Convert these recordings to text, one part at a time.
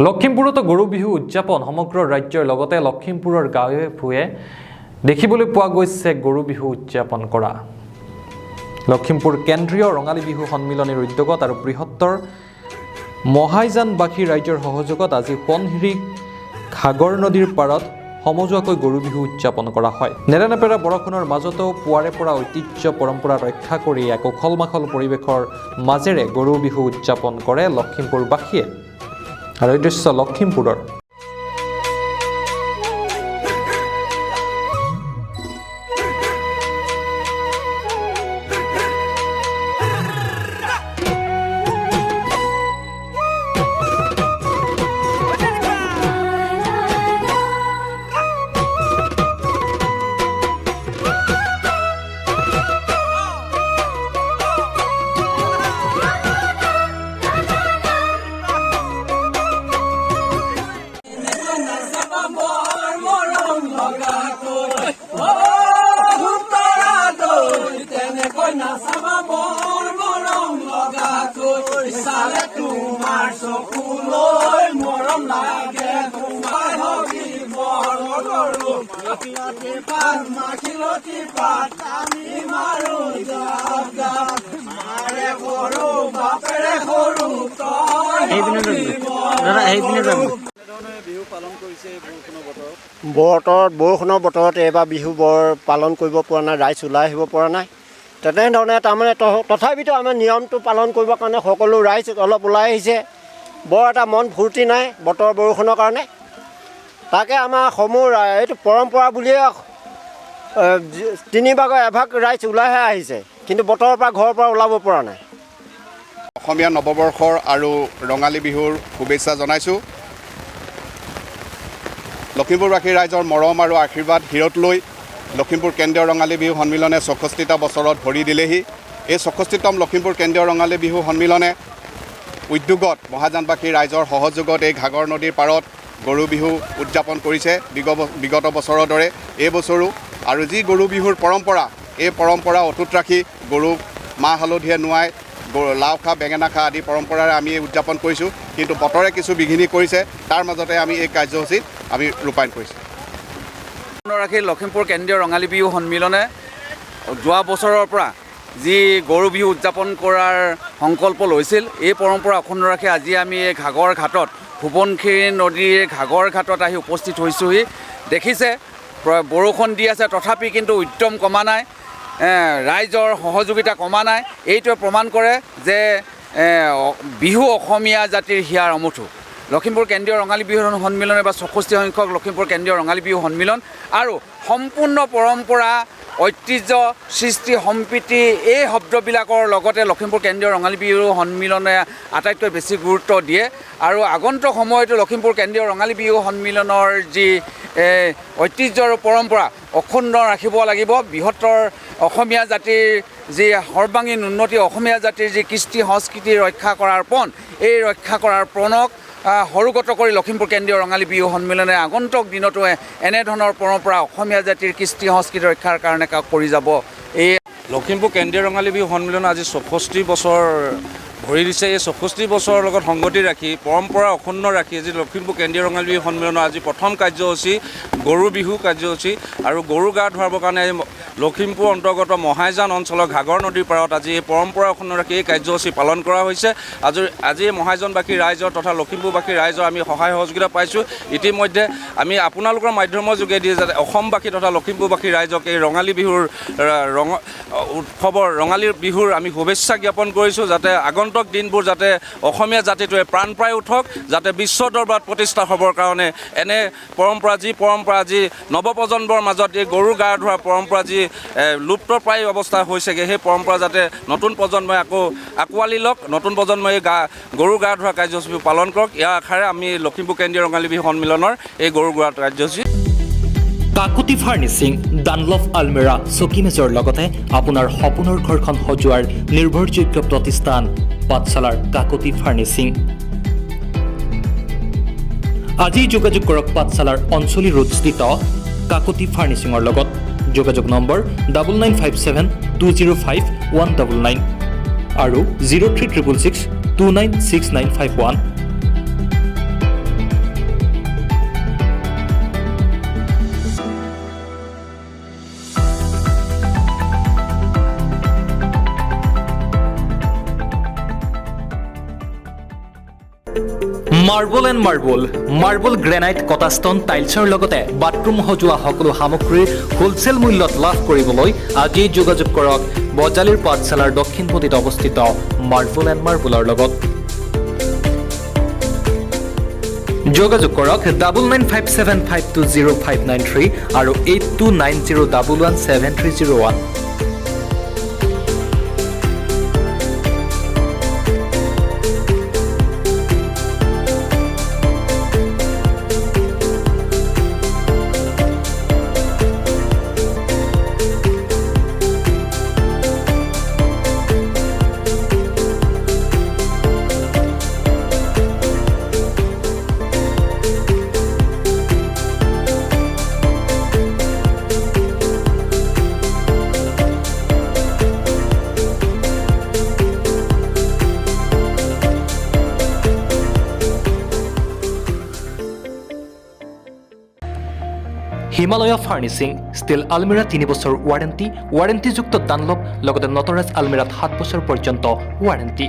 লখিমপুৰতো গৰু বিহু উদযাপন। সমগ্ৰ ৰাজ্যৰ লগতে লখিমপুৰৰ গাঁৱে ভূঞে দেখিবলৈ পোৱা গৈছে গৰু বিহু উদযাপন কৰা। লখিমপুৰ কেন্দ্ৰীয় ৰঙালী বিহু সন্মিলনীৰ উদ্যোগত আৰু বৃহত্তৰ মহাইজানবাসী ৰাইজৰ সহযোগত আজি সোৱণশিৰি ঘাগৰ নদীৰ পাৰত সমজুৱাকৈ গৰু বিহু উদযাপন কৰা হয়। নেৰানেপেৰা বৰষুণৰ মাজতো পুৱাৰে পৰা ঐতিহ্য পৰম্পৰা ৰক্ষা কৰি এক উখল মাখল পৰিৱেশৰ মাজেৰে গৰু বিহু উদযাপন কৰে লখিমপুৰবাসীয়ে। আৰু এই দৃশ্য লখিমপুৰৰ। দাদা, সেইপিনে যাম। বতৰত, বৰষুণৰ বতৰত এইবাৰ বিহু বৰ পালন কৰিব পৰা নাই, ৰাইজ ওলাই আহিব পৰা নাই। তেনেধৰণে তাৰমানে তথাপিতো আমাৰ নিয়মটো পালন কৰিবৰ কাৰণে সকলো ৰাইজ অলপ ওলাই আহিছে। বৰ এটা মন ফূৰ্তি নাই বতৰ বৰষুণৰ কাৰণে। তাকে আমাৰ সমূহ এইটো পৰম্পৰা বুলিয়ে তিনিভাগৰ এভাগ ৰাইজ ওলাইহে আহিছে, কিন্তু বতৰৰ পৰা ঘৰৰ পৰা ওলাব পৰা নাই। অসমীয়া নৱবৰ্ষৰ আৰু ৰঙালী বিহুৰ শুভেচ্ছা জনাইছোঁ। লখিমপুৰবাসী ৰাইজৰ মৰম আৰু আশীৰ্বাদ শিৰত লৈ লখিমপুৰ কেন্দ্ৰীয় ৰঙালী বিহু সন্মিলনে 64টা বছৰত ভৰি দিলেহি। এই 64তম লখিমপুৰ কেন্দ্ৰীয় ৰঙালী বিহু সন্মিলনে উদ্যোগত মহাজানবাসী ৰাইজৰ সহযোগত এই ঘাগৰ নদীৰ পাৰত গৰু বিহু উদযাপন কৰিছে বিগত বছৰৰ দৰে এই বছৰো। আৰু যি গৰু বিহুৰ পৰম্পৰা, এই পৰম্পৰা অটুট ৰাখি গৰুক মাহ হালধিয়ে নোৱাই লাও খা বেঙেনা খা আদি পৰম্পৰাৰে আমি উদযাপন কৰিছোঁ। কিন্তু বতৰে কিছু বিঘিনি কৰিছে, তাৰ মাজতে আমি এই কাৰ্যসূচীত আমি ৰূপায়ণ কৰিছোঁ। ৰাখি লখিমপুৰ কেন্দ্ৰীয় ৰঙালী বিহু সন্মিলনে যোৱা বছৰৰ পৰা যি গৰু বিহু উদযাপন কৰাৰ সংকল্প লৈছিল, এই পৰম্পৰা অক্ষুণ্ণ ৰাখি আজি আমি এই ঘাগৰ ঘাটত, সোৱণশিৰি নদীৰ ঘাগৰ ঘাটত আহি উপস্থিত হৈছোঁহি। দেখিছে বৰষুণ দি আছে, তথাপি কিন্তু উদ্যম কমা নাই, ৰাইজৰ সহযোগিতা কমা নাই। এইটোৱে প্ৰমাণ কৰে যে বিহু অসমীয়া জাতিৰ হিয়াৰ আমঠু। লখিমপুৰ কেন্দ্ৰীয় ৰঙালী বিহু সন্মিলনে বা 64 সংখ্যক লখিমপুৰ কেন্দ্ৰীয় ৰঙালী বিহু সন্মিলন আৰু সম্পূৰ্ণ পৰম্পৰা, ঐতিহ্য, সৃষ্টি, সম্প্ৰীতি এই শব্দবিলাকৰ লগতে লখিমপুৰ কেন্দ্ৰীয় ৰঙালী বিহু সন্মিলনে আটাইতকৈ বেছি গুৰুত্ব দিয়ে। আৰু আগন্তুক সময়তো লখিমপুৰ কেন্দ্ৰীয় ৰঙালী বিহু সন্মিলনৰ যি ঐতিহ্য আৰু পৰম্পৰা অক্ষুণ্ণ ৰাখিব লাগিব। বৃহত্তৰ অসমীয়া জাতিৰ যি সৰ্বাংগীন উন্নতি, অসমীয়া জাতিৰ যি কৃষ্টি সংস্কৃতি ৰক্ষা কৰাৰ পণ, এই ৰক্ষা কৰাৰ পণক সৰুগত কৰি লখিমপুৰ কেন্দ্ৰীয় ৰঙালী বিহু সন্মিলনে আগন্তুক দিনতো এনেধৰণৰ পৰম্পৰা অসমীয়া জাতিৰ কৃষ্টি সংস্কৃতি ৰক্ষাৰ কাৰণে কৰি যাব। এই লখিমপুৰ কেন্দ্ৰীয় ৰঙালী বিহু সন্মিলন আজি 64 বছৰ ভৰি দিছে। এই 64 বছৰৰ লগত সংগতি ৰাখি, পৰম্পৰা অক্ষুণ্ণ ৰাখি আজি লখিমপুৰ কেন্দ্ৰীয় ৰঙালী বিহু সন্মিলনৰ আজি প্ৰথম কাৰ্যসূচী গৰু বিহু কাৰ্যসূচী। আৰু গৰু গা ধুৱাবৰ কাৰণে লখিমপুৰ অন্তৰ্গত মহাইজান অঞ্চলৰ ঘাগৰ নদীৰ পাৰত আজি এই পৰম্পৰা অক্ষুণ্ণ ৰাখি এই কাৰ্যসূচী পালন কৰা হৈছে। আজি মহাইজানবাসী ৰাইজৰ তথা লখিমপুৰবাসী ৰাইজৰ আমি সহায় সহযোগিতা পাইছোঁ। ইতিমধ্যে আমি আপোনালোকৰ মাধ্যমৰ যোগেদি যাতে অসমবাসী তথা লখিমপুৰবাসী ৰাইজক এই ৰঙালী বিহুৰ ৰঙ উৎসৱৰ ৰঙালী বিহুৰ আমি শুভেচ্ছা জ্ঞাপন কৰিছোঁ, যাতে আগন্তুক দিনবোৰ যাতে অসমীয়া জাতিটোৱে প্ৰাণ পাই উঠক, যাতে বিশ্ব দৰবাৰত প্ৰতিষ্ঠা হ'বৰ কাৰণে এনে পৰম্পৰা, যি পৰম্পৰা যি নৱপ্ৰজন্মৰ মাজত এই গৰু গা ধোৱা পৰম্পৰা যি লুপ্তপ্ৰায় অৱস্থা হৈছেগৈ, সেই পৰম্পৰা যাতে নতুন প্ৰজন্মই আকৌ আঁকোৱালি লওক, নতুন প্ৰজন্মই এই গৰু গা ধোৱা কাৰ্যসূচী পালন কৰক। ইয়াৰ আশাৰে আমি লখিমপুৰ কেন্দ্ৰীয় ৰঙালী বিহু সন্মিলনৰ এই গৰু গা কাৰ্যসূচী। কাকতি ফাৰ্নিচিং, ডানলভ আলমেৰা, চকী মেজৰ লগতে আপোনাৰ সপোনৰ ঘৰখন সজোৱাৰ নিৰ্ভৰযোগ্য প্ৰতিষ্ঠান পাঠশালাৰ কাকতি ফাৰ্নিচিং। আজি যোগাযোগ কৰক পাঠশালাৰ অঞ্চলি ৰোডস্থিত কাকতি ফাৰ্নিচিঙৰ লগত। যোগাযোগ নম্বৰ 9957205199 আৰু 03666296951। Marble and marble, marble, granite, কটাষ্টন, টাইলছৰ লগতে বাথৰুম সজোৱা সকলো সামগ্ৰীৰ হোলচেল মূল্যত লাভ কৰিবলৈ আজিয়েই যোগাযোগ কৰক বজালীৰ পাঠশালাৰ দক্ষিণপটিত অৱস্থিত মাৰ্বল এণ্ড মাৰ্বলৰ লগত। যোগাযোগ কৰক 9957520593 আৰু 8290117301। হিমালয়া ফাৰ্নিচিং, ষ্টীল আলমিৰা 3 বছৰ ৱাৰেণ্টি, ৱাৰেণ্টিযুক্ত ডানলপ, লগতে নটৰাজ আলমিৰাত 7 বছৰ পৰ্যন্ত ৱাৰেণ্টি।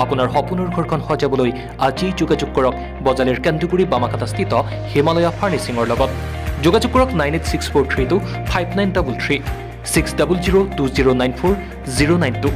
আপোনাৰ সপোনৰ ঘৰখন সজাবলৈ আজিয়েই যোগাযোগ কৰক বজালীৰ কেন্দুগুৰি বামাকাটাস্থিত হিমালয়া ফাৰ্নিচিঙৰ লগত। যোগাযোগ কৰক 9864325933, 6002094092।